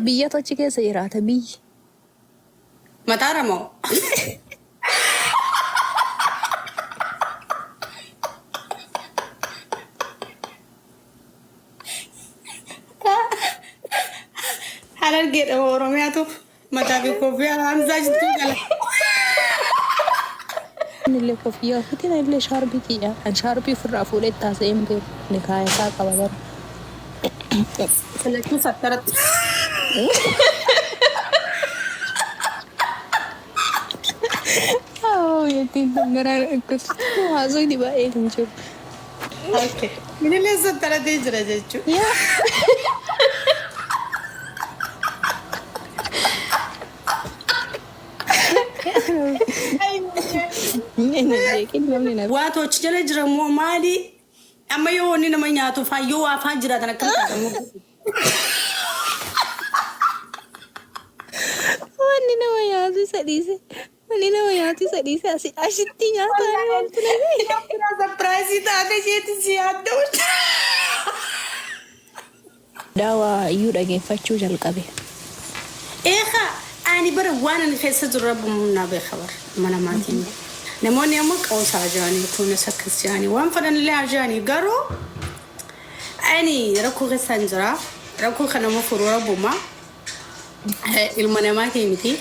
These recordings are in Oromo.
Biyyatu achi keessa jiraata biyyi. Mataara moo? Harargeedha moo Oromiyaatu mataa fi koofiyaa Hamzaa jidduu gala. Anillee kofiyyaa uffatin anillee shaarbii kiyya an shaarbii ofirraa fuudhee itti haasa'ee hin beeku ni kaayataa qaba bara. Filachuu sattaratti. Aww jettiin tun garaan dhukkubsite haasofni baay'een hin jiru. Okay. Minillee sattaratee jira jechuudha. Yaa. Inni na beekin namni na Waa tochi jala jira moo maali? Amma yoo wanni nama nyaatu faa yoo waa faa jiraatan akkam taatamu? Wanni nama nyaatu isa dhiise. Wanni nama nyaatu isa dhiise asi ashitti nyaataa wanti na Surprise taate isheetti si yaadda'u. Daawaa iyyuu dhageeffachuu jalqabe. Eekaa ani bara waan ani keessa jiru rabbuma naa beeka bar mana maatiin. Namoonni amma qoosaa jiranii kunis akkas jiranii waan fedhan illee haa jiranii garuu ani rakkoo keessaan jira. Rakkoo kana immoo furuu rabbuma. Ilma namaatii miti.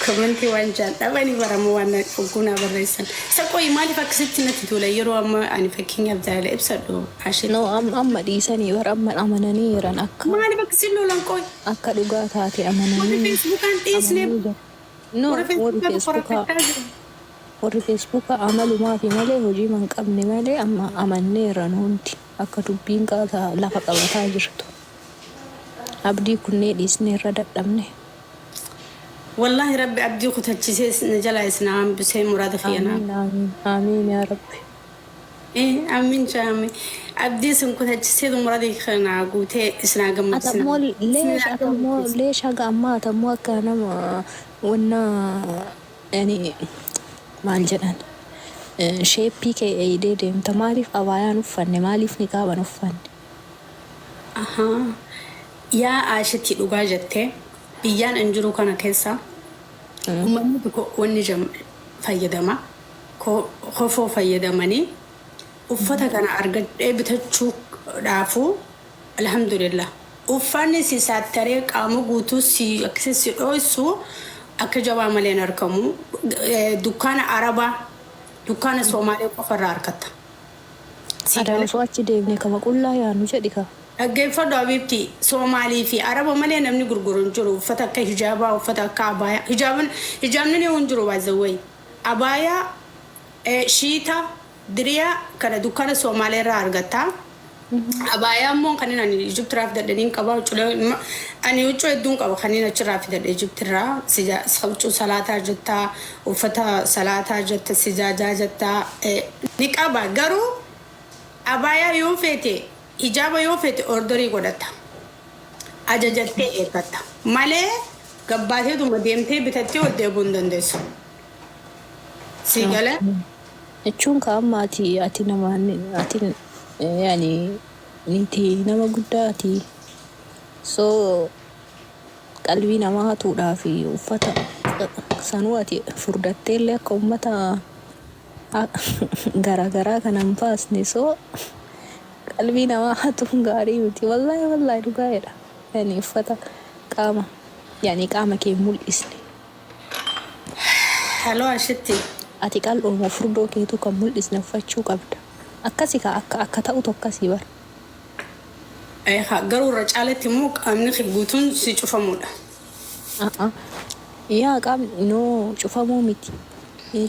Komentii waan jaan dhabanii baramoo waan ogguu naa barreessan. Isa qoyi maaliif akkasitti natti tola yeroo amma ani fakkeenyaaf jaalala ibsadhu ashitti. No amma dhiisanii bar amma amananii jiran akka Maaliif akkasiin lolan qoyi? akka dhugaa taate Warri amananii Feesbuukaan dhiisne amananii jiru. No warri warri Feesbuukaan Feesbuukaa qoraffachaa jiru. warri Feesbuukaa amalumaa fi malee hojii man qabne malee amma amanneerra nu hundi akka dubbiin qaata lafa qabataa jirtu. Abdii kunnee dhiisneerra dadhabne. Wallaahi rabbi abdii kutachisee na jalaa isin haa hambisee muraada kiyya naa. Aamiin aamiin aamiin yaa rabbi. Amiin jaame. Abdii isin kutachisee muraada kiyya naa guutee isin haa gammachiisin. Atammoo Isin leesh haa atammoo gammachiisu. leesh haga ammaa atammoo akka nama wanna yani maal jedhan sheeppii kee eeydee deemta maaliif abaayaan uffanne maaliif niqaaban uffanne. Ahaa. Yaa Aashitii dhugaa jettee biyyaan an jiru kana keessa uummanni tokko wanni fayyadama kofoo fayyadamanii uffata kana argadhee bitachuu dhaafuu alhamdulillah. Uffanni si saattaree qaama guutuu si akkasi si dhoysu akka jabaa malee hin argamu. Dukkaana Arabaa dukkaana Somaalee qofa irraa argatta. Si Adaa galee? osoo achi deemne kama qullaa yaanu jedhi kaa. Dhaggeeffadhu Habiibti, Soomaalii fi Araba malee namni gurguru hin jiru. Uffata akka hijaabaa, uffata akka abaayaa. Hijaabni hijaabni ni hin jiru by the way. Abaayaa, shiita, diriyaa kana dukkaana Soomaalee irraa argatta. Abaayaa immoo kan ani Egypt irraa fidadhe niin qaba. Huccuulee ani huccuu hedduun qaba kan inni achirraa fidadhe Egypt irraa. Huccuu salaataa jetta, uffata salaataa jetta, sijaajaa jetta ni qaba. Garuu abaayaa yoo feete, hijaaba yoo feete orderii godhatta. Ajajattee eeggatta. Malee gabbaateetuma deemtee bitattee ol deebi'uu hin dandeessu. Sii galee? Jechuun ka amma ati ati nama ati yani niitii nama guddaa ati so qalbii namaa hatuudhaaf uffata sanuu ati furdatteellee akka ummata garaagaraa kana hin baasne so qalbii namaa hatuun gaarii miti wallaahi wallaahi dhugaa jedha yani uffata qaama yani qaama kee hin mul'isne. Hello Ashitti. Ati qal'oo moo furdoo keetuu kan mul'isne uffachuu qabda. Akkasi kaa akka akka ta'utu akkasii bar. Eekaa garuu irra caalatti immoo qaamni kee guutuun si cufamuudha. A'a. Yaa qaamni no cufamuu miti.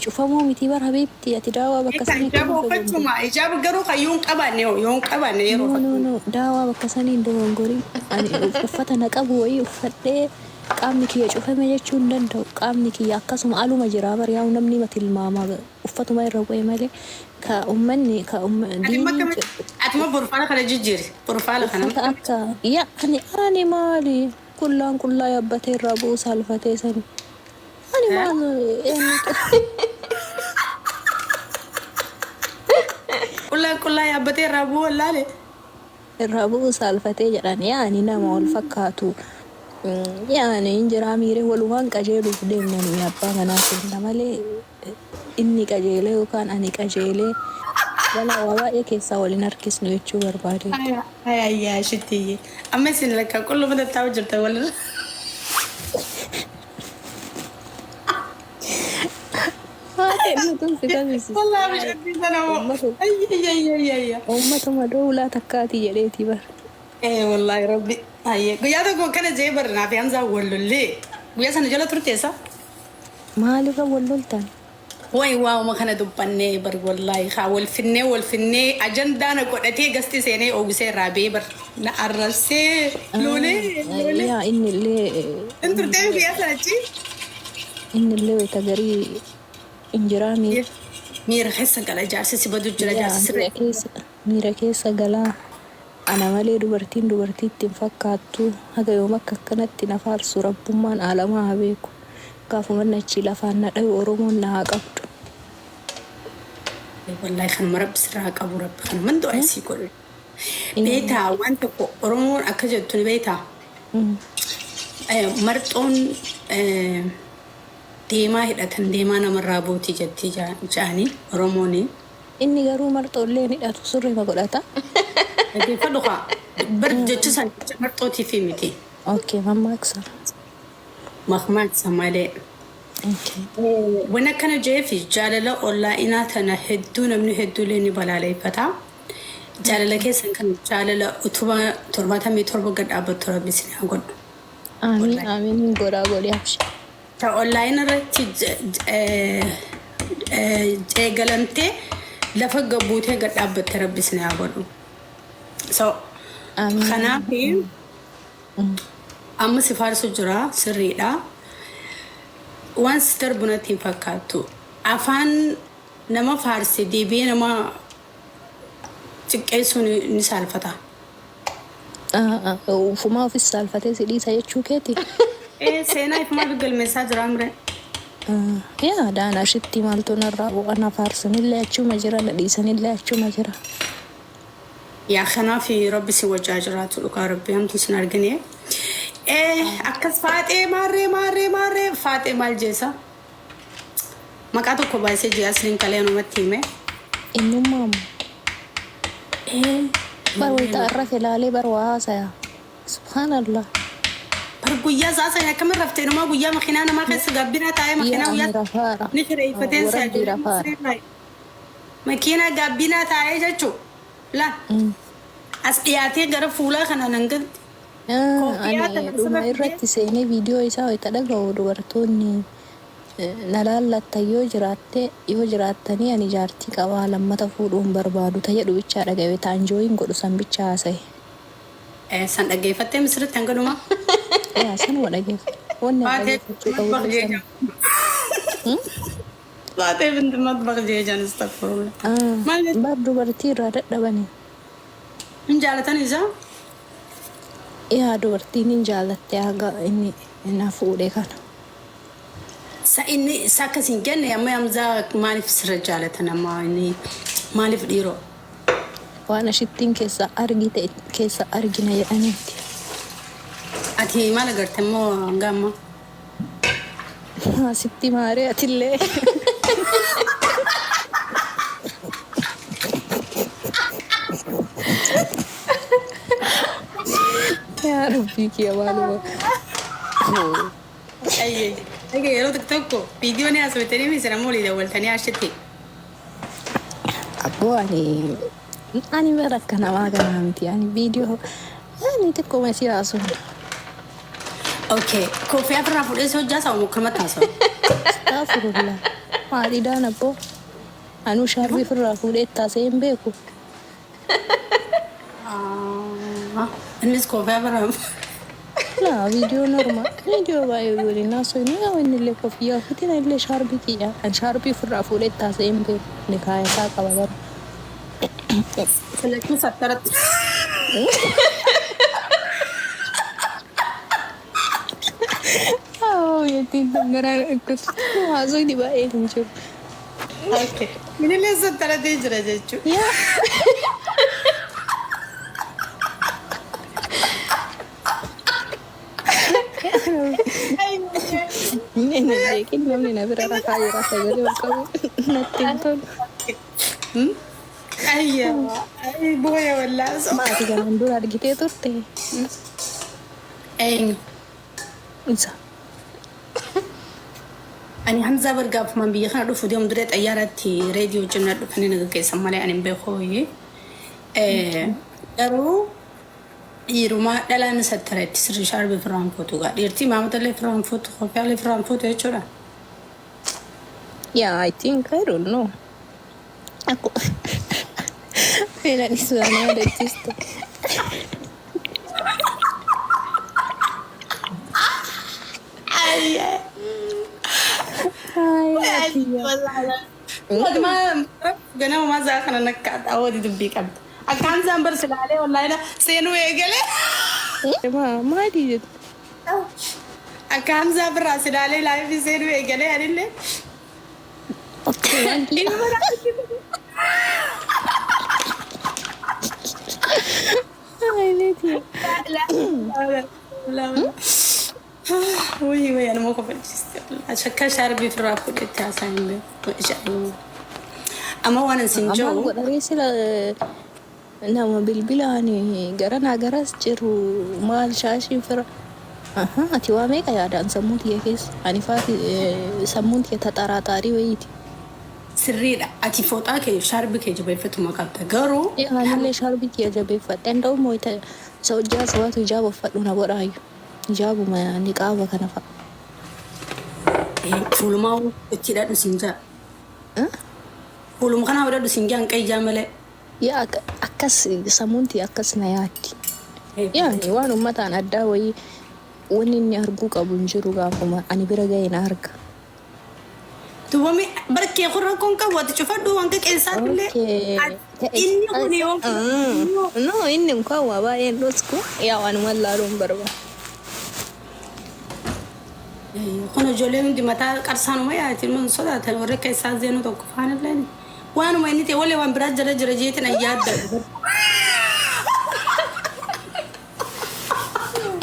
Cufamuu miti bar habiibti ati daawaa bakka Eekaa sanitti hijaaba hin dogongorin. uffachuuma hijaaba garuu kan yoo hin qabaanne hoo yoo hin qabaanne yeroo No no fakkeenya. no daawaa bakka sanii hin dogongorin. Ani uffata na qabu wayii uffadhee qaamni kiyya cufame jechuu hin danda'u. Qaamni kiyya akkasuma aluma jira bar yaa'u namni ma tilmaama uffatuma irra bu'e malee ka ummanni ka Ati diiniin akkamitti atuma porfaala kana jijjiiri porfaala kana. Uffata akka ya ani ani maali qullaan qullaa yaabbatee irraa bu'uu saalfatee sani ani maal eenyutu Qullaa qullaa yaabbatee irraa bu'uu wallaale. Irraa bu'uu saalfatee jedhan. Yaani nama wal fakkaatu yaani hin jiraa miiree walumaan qajeeluuf deemna nuyi abbaa manaa keenya malee inni qajeelee yookaan ani qajeelee balaa waa baay'ee keessaa wal hin harkisnu jechuu barbaadeeti. Ayyaa shittiyyee. Amma isin lakka qulluma tattaa'u jirta walirra. Haati inni tun si kabisi. Wallaahi bishaan sana moo. Uummata Ayyaayyaayyaa. uummatuma doolaa takkaati jedheeti bara. Ee wallaahi rabbi. Ayyee guyyaa tokko akkana jee bara naaf Hamzaa wal lollee. Guyyaa sana jala turteessa. Maalirra wal loltan? Way waa'uma kana dubbannee bar wallaahi haa wal finnee wal finnee ajandaa na godhatee gasti seenee oogisee irraa bee bar na arrabsee lolee lolee. Yaa inni illee In turtee guyyaa sana achi. Inni illee wayita garii injiraa miira. Miira keessa gala jaarsi si badu jira Yaa jaarsi miira sirree. keessa miira keessa galaa ana malee dubartiin dubartiitti hin fakkaattu haga yoom akka akkanatti na faarsu rabbummaan aalamaa haa beeku gaafuma inni achii lafaan na dhayu Oromoon na haa qabdu. Wallahi kanuma rabbi sirraa qabu rabbi kanuma du'a sii godhu. Yaa Beektaa waan tokko Oromoon akka jettu ni beektaa. Marxoon deemaa hidhatan deemaa namarraa buuti jetti ja'anii Oromoon. Inni garuu marxoollee hin hidhatu surrema godhata. Dhaggeeffadhu kaa bar jecha san jecha marxootiif miti. Okay, mammaaksa. Makmaaksa malee. Okay. Waan akkana jeefi jaalala ollaa'inaa tana hedduu namni hedduulee ni balaaleffata. Jaalala keessan kan jaalala utubaa 77 gad dhaabbattu rabbi isin haa godhu. Amiin Wallahi. amiin hin godhaa godhi abshir. Ta online irratti eegalamtee lafa gabbuutee gad dhaabbatte rabbi isin haa godhu. So Amiin. kanaaf amma si faarsu jira sirriidha. Waan si darbu natti hin fakkaattu. Afaan nama faarse deebi'ee nama xiqqeessuun ni saalfata. Ufumaa ofis saalfatee si dhiisa jechuu keeti. Ee seenaa ifumaa galmeessaa jira mire. Yaa daanaa shitti maaltu narraa bu'a na faarsanillee achuma jira na dhiisanillee achuma jira. Yaa kanaaf rabbi si wajjaa jiraatu dhugaa rabbi hamtu sin argine. Ee akkas faaxee maarree maarree maarree faaxee maal jeesa? Maqaa tokko baasee ji'a asliin kalee anumatti hime. Eenyummaa moo? Ee Bar wayita arrafe laalee bar waa haasaya. Subhaanallah. Bar guyyaa isaa sana akkamiin raftee numaa guyyaa makiinaa namaa keessa gabbinaa taa'ee makiinaa Yaa ani guyyaa rafaadha. ni kireeffateen si Warabbii rafaadha. Makiinaa gabbinaa taa'ee jechuu la as dhiyaatee gara fuulaa kana nan galti. Kooffiyaa Ani tana dhuma sirra fidee irratti seenee viidiyoo isaa wayita dhaga'u dubartoonni na laallattan yoo jiraatte yoo jiraattanii ani jaartii qabaa lammata fuudhuu hin barbaadu ta jedhu bichaa dhaga'e taanjooyin godhu san bicha haasa'e. San dhaggeeffattee misirritti hanga dhumaa. Yaa sanuma dhageeffadhe. Wanni ani Faatee dhageeffachuu qabu matbaq illee jeejan. sanuma. Faatee binti matbaq jeejan astagfirullah. Maal jechuudha? Bar dubartii irraa dadhabani. Hin jaalatan isaa? Yaa dubartiin hin jaalatte haga inni na fuudhe kana. Sa inni isa akkas hin jenne amma Hamzaa maaliif sirra jaalatan amma inni maaliif dhiiroo? Waan ashittiin keessa argite keessa argina jedhaniiti. Ati maal agarte immoo hanga ammaa? Asitti maaree atillee. Yaa Rabbii kiyya maaluma. Ayyee. Egaa yeroo tokko tokko viidiyoo ni haasofitanii misira immoo olii dawwaltanii ashitti. Abboo ani bara akka namaa kanaa miti ani viidiyoo ani xiqqooma si haasofna. Okay. Koffii afirraa fuudhee si hojjaa sa'a akkanumatti haasawa. Astaghfirullah. Maalidhaan abboo? Anuu shaarbii ofirraa fuudhee itti haasa'ee hin beeku. Innis koffii afirraa. Laa viidiyoo normaal viidiyoo baay'ee waliin haasofnu yaa inni illee koffiyyaa ofiitiin ani illee shaarbii kiyya kan shaarbii ofirraa fuudhee itti haasa'ee hin beeku. Ni kaayataa qaba bara. Filachuu sattaratti. Oh, jettiin garaan akkas haasofni baay'een hin jiru. Okay. Minillee sattaratee jira jechuudha. Yaa. Inni na beekin namni na bira rafaa jira sagalee ol qabu natti hin tolu. Ayya, booya wallaa. Maati kanaan dura argitee turte? Eenyu? Isa. Ani Hamzaa bargaafumaan biyya kana dhufu deemu dura xayyaaratti reediyoo wajjin na dhufanii na gaggeessan malee ani hin beeku hooyyee. Garuu dhiirumaa dhalaan sattareetti sirri shaarbii firaan fuutu gaa. Dhiirtii maamatallee firaan fuutu, koffiyaallee firaan fuutu jechuudha. Yeah, I think I don't know. Akku Meelaan isaan yaadachiiste. Ay, ati Ganama maa kana nakka awwaati dubbii qabda. Akka Hamzaan bar silaalee wallaahi seenuu eegalee. Maali jettu? Akka Hamzaa birraa silaalee live seenuu eegalee anillee. Okay, wanti Ilma Ay, leeti. Wuyi wuyi, anuma kofalchiiste. Shakka shaarbii firraa fudhette haasaan hin beeku. Amma waan isin Maal jiru godharee sila nama bilbilaan garanaa garas jiru maal shaashiin fira. Aha, ati waa meeqa yaadaan sammuu tiyya keessa? Ani faati sammuun tiyya taxaraaxaarii wayiiti. Sirriidha. Ati fooxaa kee shaarbii kee jabeeffatuma qabda. Garuu Anillee shaarbii tiyya jabeeffadhe. Nda'u moo isa hojjaa sabaatu hijaaba uffadhu na godhaayu. Hijaabuma niqaaba kana fa'a. Fuulumaa itti hidhadhu siin jaa. Fuuluma kanaa hidhadhu siin jaa hin qayyaa malee. Yaa, akkas sammuun tiyya akkas na yaaddi. Yaani waan uummataan addaa wayii wanni inni arguu qabu hin jiru, gaafuma ani bira ga'e na arga. Duwwami barkee kun rakkoon qabu, ati cufadhu hanga qeensaatti illee. Okay. Inni kun yoo No, inni kun waa baay'een dhosku. Yaa, waanuma laaluun barbaada. Kun ijoolleen hundi mataa qarsaanuma yaati, ilma sodaatan warri keessaa zeenuu tokko faanillee waanuma inni ta'e walee waan biraa jala jira jeetin an yaadda.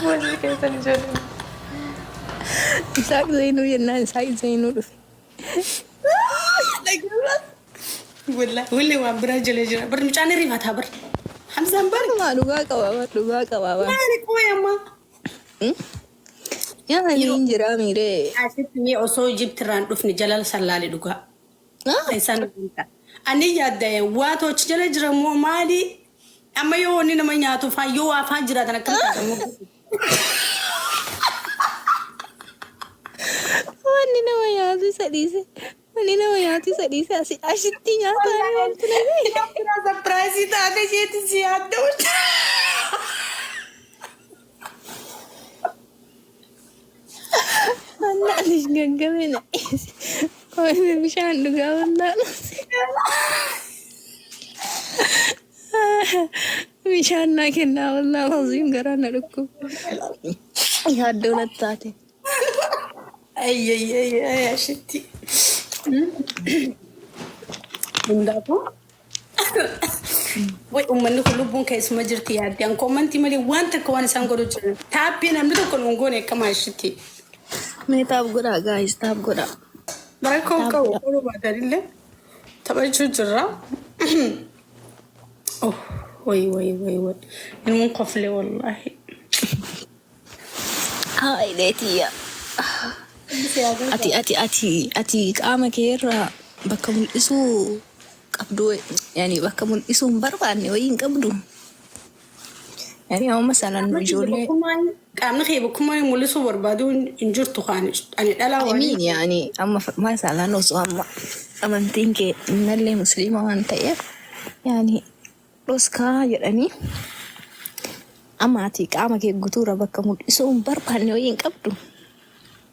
Walii keessan ijoolleen. Isaaq Zeenuu jennaan Isaaq Zeenuu dhufe. Wallahi waan biraa jala jira. Bar mucaan rifataa bar. Hamzaan bar. Maa dhugaa qabaa, dhugaa qabaa. Maali qoy ammaa? Yaa, inni hin jiraa miiree. Asitti mee osoo Ijiptirraan dhufne jalala sallaale dhugaa. Isaan ani yaadda waa tochi jala jira moo maali? Amma yoo wanni nama nyaatu faa yoo waa faa jiraatan akkam taatamu? Wanni nama nyaatu isa dhiise. Wanni nama nyaatu isa dhiise asitti nyaataa wanti nagee. Surprise taate isheetti si yaadda. Wallaahi gaggabee na dhiise. Koomee bishaan dhugaa wallaahi. Bishaan naa kennaa, wallaahi aziim garaa na dhukkuba. Yaaddoo natti taate. Ayyayyayyay, ashitti. Hundaafuu. Way, uummanni kun lubbuun keessuma jirti yaaddi. An comment malee waan takka waan isaan godhu jiran. Tap namni tokko nuun goone akkama ashitti. Mee tap godhaa guys, tap godhaa. Rakkoon qabu godhuu baatanillee taphachuu jirra. Oh, way way way way. Ilmuun koflee wallaahi. Haa, ileetiyya. Ati qaama kee irraa bakka mul'isuu qabdu, yani bakka mul'isuu hin barbaanne wayii hin qabdu. Yani amma sanan nu ijoollee Qaamni kee bakkummaan mul'isuu barbaadu hin jirtu kaan ani dhalaa I waan. mean, yani amma masalan osoo amma amantiin kee innallee musliima waan ta'eef, yani dhoskaa jedhanii, amma ati qaama kee guutuurra bakka mul'isuu hin barbaanne wayii hin qabdu.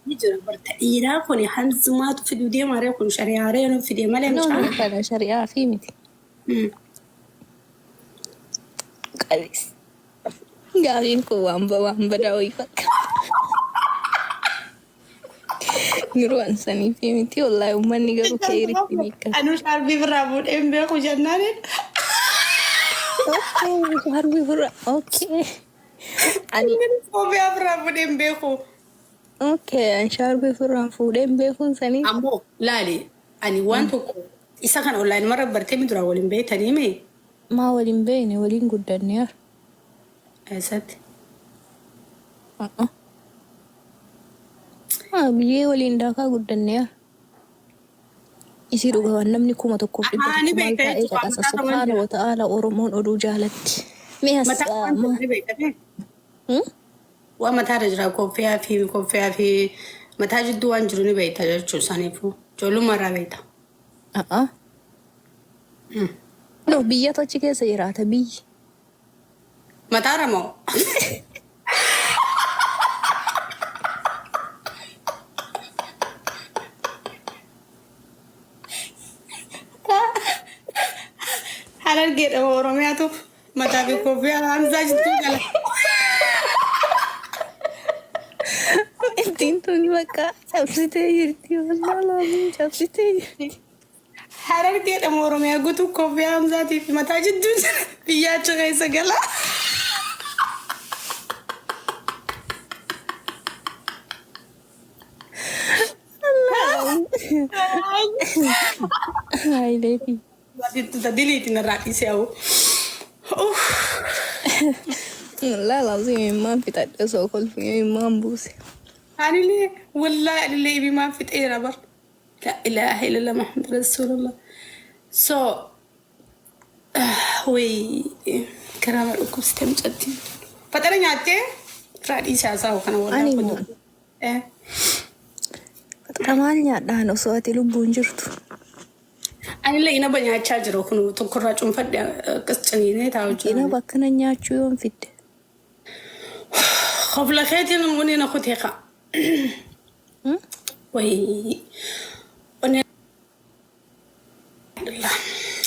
Ni jira barta dhiiraa kun hanzumaatu fiduu deema ree, kun shari'aa ree nu fide malee No, no, mucaan. kana shari'aa fi miti. Qabees. Gaafiin kun waan badaa wayii fakkaata. Yeroo an sanii fi miti, wallaahi uummanni garuu keeritti beekama. Anuu shaarbii biraa fuudhee hin beeku jennaan. Okay, shaarbii biraa. Okay. Ani Foobiyaa biraa fuudhee hin beeku. Okay, an shaarbii ofirraan fuudhee hin beekuun sanii. Ammoo laali ani waan tokko isa kana online mara bartee mi duraan waliin beektanii mee? Maa waliin beekne waliin guddanne yaa. Eessatti? Haa biyyee waliin daakaa guddanne yaa. Isii dhuga waan namni kuma tokkoof dhibba Ahaa ni tokko maal beekta taa'ee jechuudha. caqasa Mataa waan subhaana jira. wa ta'aala Oromoon oduu jaalatti. Mee as Mataa waan ma jiru ni beekta mee? hmm? Waan mataarra jira koffiyaa fi mataa jidduu waan jiru ni beekta jechuudha saniifuu. Ijoollummaa irraa beekta. A'a. No biyyatu achi keessa jiraata biyyi. Mataarra moo? Harargeedha moo Oromiyaatu mataa fi koffiyaa Hamzaa jidduu gala. Ittiin tuni bakka cabsitee jirti wallaahi laaziim cabsitee jirti. Harargeedha moo Oromiyaa guutuu koffiyaa Hamzaatii fi mataa jidduu jira biyya achi keessa gala. Hayileetii. Diliitiin irraa dhiisee hawwu. Wallaahi laaziim immaan fixadhe osoo kolfee immaan buuse. Anillee wallaahi anillee ibimaan fixeera bar. La ilaaha illallah Muhammad Rasulullah. So way karaama dhukkubsitee mucatti. Faxara nyaattee irraa dhiisee haasa'u kana wallaahi Ani kun. moo faxara maal nyaadhaan osoo ati lubbuun jirtu. Anillee inaba nyaachaa jiru kun tokkorraa cuunfadhe akkas ciniinee taa'u jira. Inaba akkana nyaachuu yoon fidde. Kofla keetiin wani na kutee kaa. Way onnee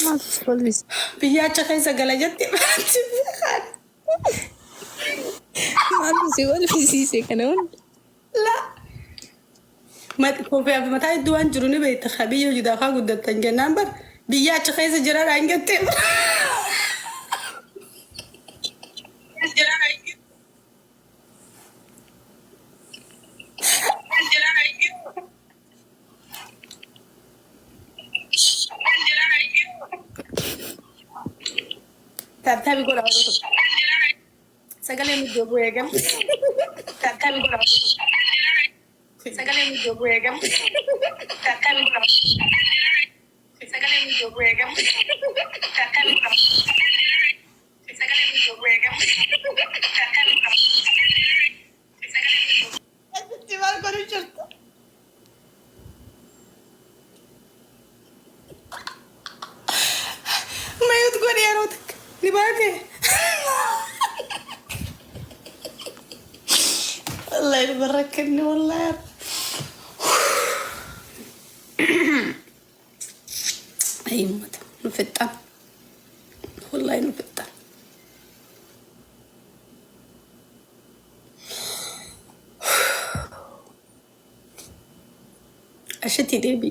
Maaltu si kolfise? Biyya achi keessa gala jette. Maaltu si kolfisiise kana hunda? La. Kofii fi mataa hedduu waan jiru ni beekta. Haa biyya hojii kaa guddattan jennaan bar biyya achi keessa jiraadhaan jettee. Tattaabi godha yeroo tokko. Sagalee nu iddoo bu'ee eegam. Tattaabi godha yeroo tokko. Sagalee nu iddoo bu'ee eegam. Tattaabi godha. Sagalee nu iddoo bu'ee eegam. Tattaabi godha. Sagalee nu iddoo bu'ee eegam. Tattaabi godha. Sagalee nu iddoo Asitti maal godhu jirta? Mayut godhi yeroo takka. Ni baate. Wallahi ni barakkanni wallahi. Ay uummata nu fixxan. Wallahi nu fixxan. Ashitti deebi.